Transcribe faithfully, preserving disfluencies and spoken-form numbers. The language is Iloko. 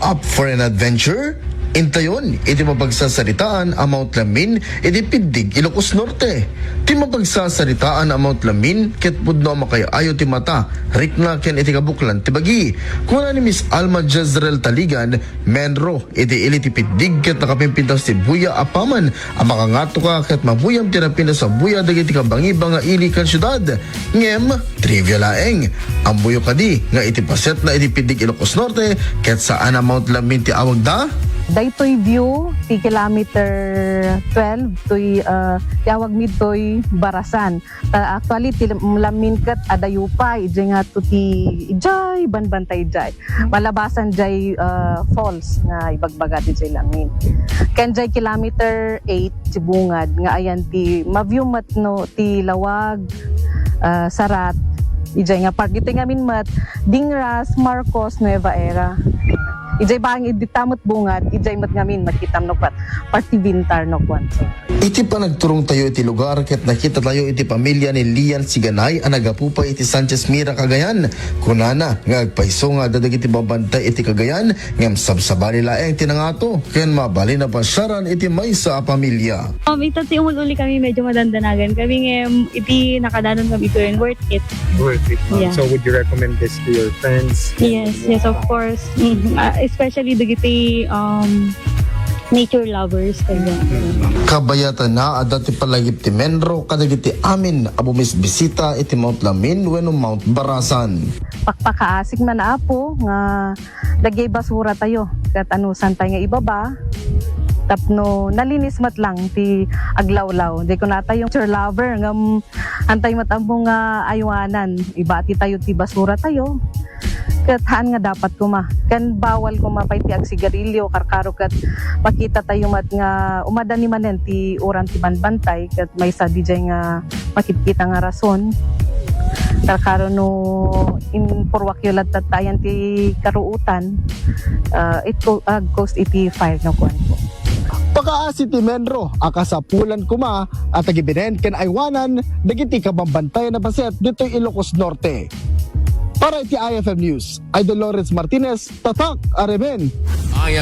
Up for an adventure? Intayon iti mapagsasaritaan a Mount Lamin iti Piddig, Ilocos Norte. Ti mapagsasaritaan a Mount Lamin ket pudno a makay-ayo ti mata, rikna ken iti kabuklan ti bagi. Kuna ni Miss Alma Jezreel Taligan, Menro iti ili ti Piddig ket nakapimpintas ti buya apaman a makangatoka ket mabuyam ti napintas a buya dagiti kabangibang nga ili ken siudad. Ngem, trivia laeng, ammoyo kadi nga iti pasetna iti Piddig, Ilocos Norte ket saan a Mount Lamin ti awagda? Daytoy view ti kilometer twelve toy, ah, ti awagmi toy Barasan. Ta actually, ti Lam-, Lamin ket adayo pay, idiay nga to ti, idiay banbantay idiay. Malabasan jay, ah, falls nga ibagbaga ti jay Lamin. Ken jay kilometer eight ti bungad nga ayan ti ma-view met no ti Lawag, ah, Sarat, idiay nga park. Iti ngamin met, Dingras, Marcos, Nueva Era. Idiay bang, idi ta met bungad, idiay met ngamin, makitam no pat, parti Vintar no kuan. Iti panagturongtayo iti lugar ket nakitatayo iti pamilia ni Lian Siganay a nagapu pay iti Sanchez Mira, Cagayan. Kunana nga agpayso nga adda dagiti babantay iti Cagayan ngem sabsabali laeng ti nangato ken mabalin a pasiaran iti maysa a pamilia. Um, ita ti umul-uli kami, medyo madandanagan kami ngem iti nakadanon kami ito, worth it. Worth it, ma'am. Yeah. So would you recommend this to your friends? Yes, yes, of course. Mhm. Ah, especially dagiti, um, nature lovers, kaya. Kabayatanna, adda ti palagip ti Menro kadagiti amin a bumisbisita iti Mount Lamin wenno Mount Barasan. Pakpakaasik man, Apo, nga dagiti basura tayo, ket anusan tayo nga ibaba, tapno nalinis met lang ti aglawlaw. Di ko natayo nature lover, ngem antay met ammo nga aywanan, ibati tayo ti basura tayo. Ket haan nga dapat kuma. Ken bawal kuma pay ti agsigarilyo, karkaro ket makita tayo met nga umadani manen ti uran ti banbantay, ket maysa didiay nga makitkita nga rason. Karkaro no impurwakyo latta ayan ti karuotan, ah, it co-, ag-cause iti fire no kuan po. Pakaasi ti Menro a kasapulan kuma a tagibinen ken aywanan dagiti kabambantayan a paset ditoy Ilocos Norte. Para iti I F M News, Idol Lawrence Martinez, Tatak Aremen.